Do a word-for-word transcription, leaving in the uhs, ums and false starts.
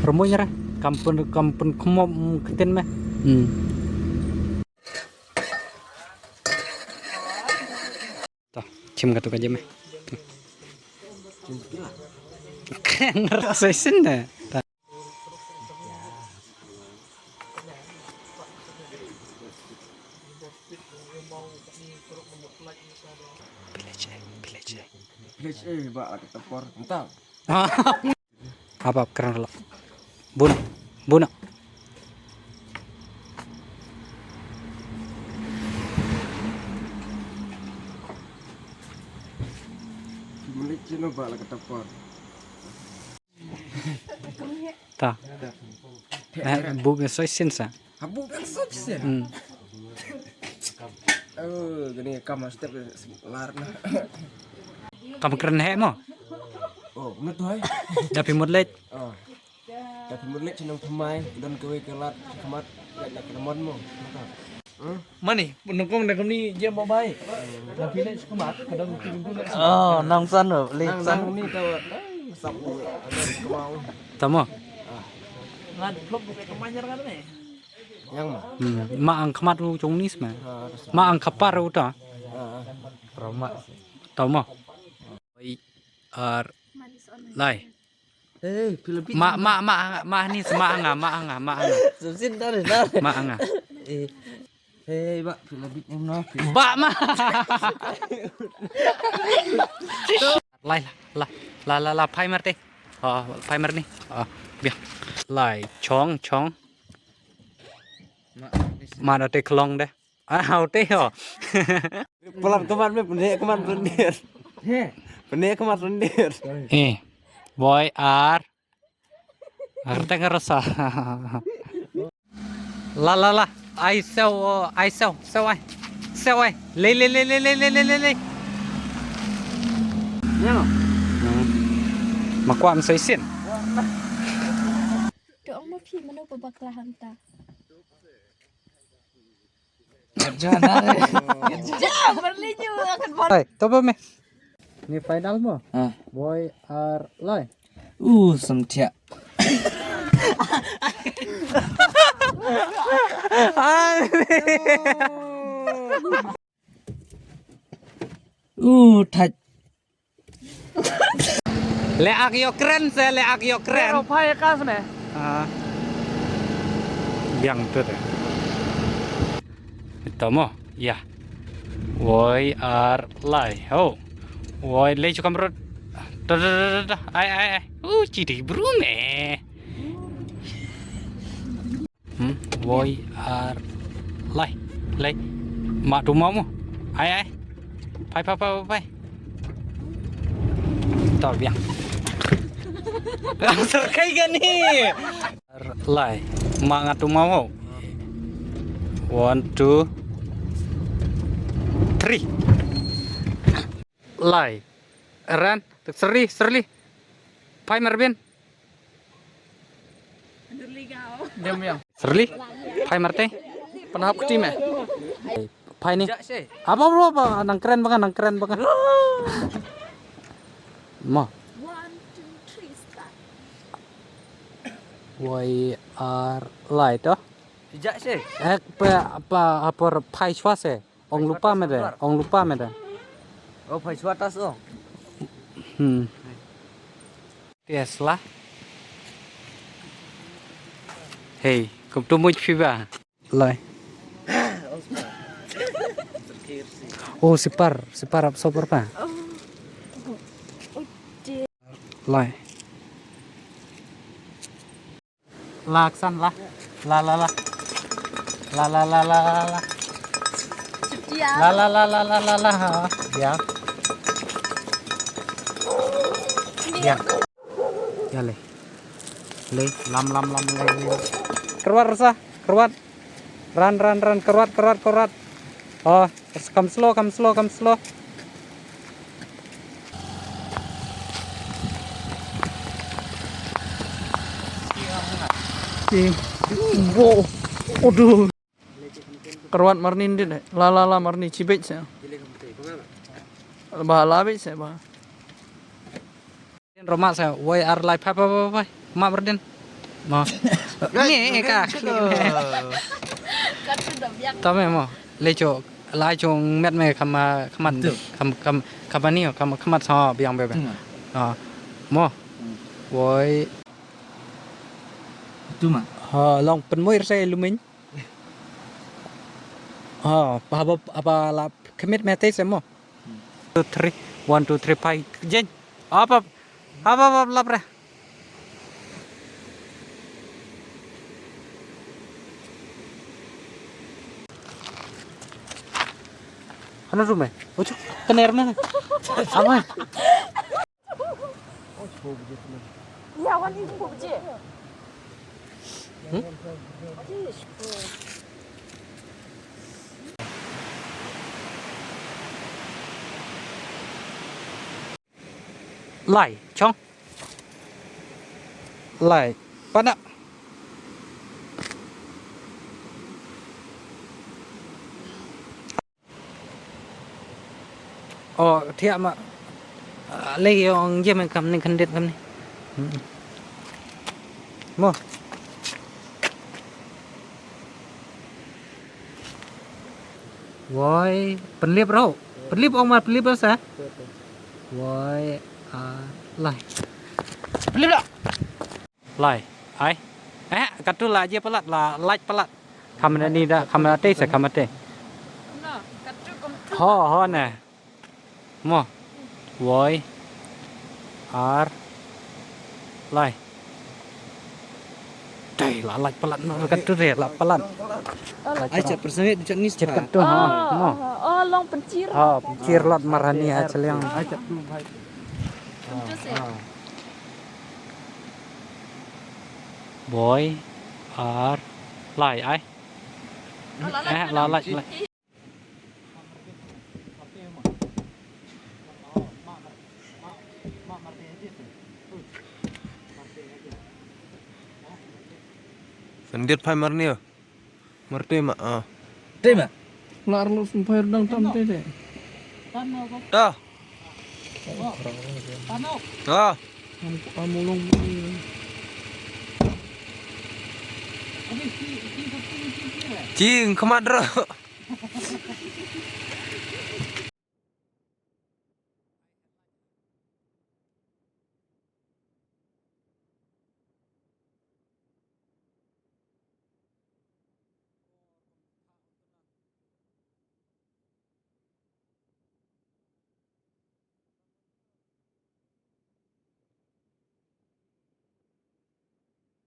Promoy ra, kam pun, kam pun khmop, mm, ktien me. Hmm. To, chim ka tu ka je me. Ngerasa isin dah. Village A, village A. Village A, ba la ka tepor. Entah. Hap, hap, kren lah. Bun, bun. Village A no ba la ka tepor. Ta. Eh, bu biang soi sin sa. Abu kan soj sen. Hmm. Oh, gini kam step lar na. Kam kren he mo? Oh, na tu hai. Da phi mut leit. Oh. Da phi mut leit chnong thamai, don kawei ka lad, khmat, leit na ka mon mo. Hmm? Mani, nongkong da kamni je mo bai. Da phi leit khmat, ka don phi tu leit. Oh, nang san mo, leit san. Nang ni tawa, nang sap, ada kemau. Tamo. Ah. Lad klop ka manjar kan ni. Yang ma? Hmm. Ma ang khmat u jong nis ma. Ah, ada sap. Ma ang khapar u ta. Ah, ah. Promak. Tamo. Oi, ar, lai. Eh, phi la bit. Ma, ma, ma, ma ni, ma nga, ma nga, ma nga. Susin dah, dah. Ma nga. Eh. Eh, ba, phi la bit em no. Ba ma. Lai la, la, la, la, la, phai mar te. Oh, phai mar ni. Oh, biang. Lai, chong, chong. Ma, ni si. Ma da te klong de. Ah, hau te ho. Pelan kemat me, pendek kemat rendir. He. Pendek kemat rendir. Eh, boy ar. Ar teng rasa. La la la. Ai sew, ai sew, sew ai. Sew ai. Le le le le le le le le. Ya. Hmm. Ma kwah soi sin. To ong ma phi mano ba bakla hangta. Jana. Ja, berli ju akan bor. Hai, to ba me. Ni final mo? Ah. Boy ar lai. Uh, samthiah. Uh, thait. Le ak ïoh kren se, le ak ïoh kren. Pero phai ka sne. Ah. Biang tu de. Ito mo. Ya. Woi ar lai. Ho. Woi le chukam rut. Da da da da. Ai ai ai. Uh, chi dei bru me. Hmm, woi ar lai. Lai. Ma tu ma mo. Ai ai. Phai phai phai phai. Tor biang. Ang serkai gani. Ar lai. Ma nga tu ma mo. One, two, three. Lai. Ran. Serli, serli. Phai marbin. Diam, diam. Serli? Phai marte? Pernah hap keti me? Phai ni. Apa, apa, apa? Nang kren baka, nang kren baka. Ma. One, two, three, start. Woi ar lai to. Pijak se. Eh, apa, apa, apa phai swa se. Ong lupa me de, ong lupa me de. Oh, phai swa tas ong. Hmm. Tesla. Hey, kum tu muj phi ba. Lai. Oh, sipar, sipar ap sopar pa. Lai. La ksan la. La la la. La la la la la la. Chupia. La la la la la la la. Ha. Ya. Ya. Ya le. Le lam lam lam le le. Kyrwat rasa, kyrwat. Run run run, kyrwat kyrwat kyrwat. Oh, come slow, come slow, come slow. Wow. Aduh. Kyrwat marni ndit eh. La la la marni chibit se. Ba la bit se ba. Roma se woi ar lai phai phai phai phai. Ma berdin. Mo. Nge ka. Tome mo. Lecho. Lai chung met me kama, kamat, kam, kam, kamani, kam, kamat sa biang bebe. Ah. Mo. Woi. Tu ma. Ha, long pen mo irse lumin. Ha, apa, apa, apa la commit me te se mo. Two, three. One, two, three, five. Jen. Apa, apa, apa, lap re. Hana rume. Ocho, tener na. Ama. Ya, wan ini bukje. Hmm? Lai, chong. Lai, pana. Oh, thiah ma. Ah, lei ong je men kam ni khandit kam ni. Hmm. Mo. Woi, penlip rau. Penlip ong ma penlip rau sa. Woi, ah, lai. Penlip dah. Lai. Ai. Eh, katu la je palat la, lait palat. Kamera ni da, kamera te se kamera te. Ho, ho ne. Mo. Woi. Ar. Lai. Dai la lait palat no katu re la palat. Ai chat persawit chat ni chat katu ha. Mo. Oh, long pencir. Ha, pencir lat marani ha cheliang. Ai chat tu bhai. Boi, ar, lai, ai. Eh, la, lai, lai. Sendit phai marni. Martei ma, ah. Tei ma. Lar lu sempher dang tam tei tei. Dah. Dah. Am, am ulong. Cing kemat ro.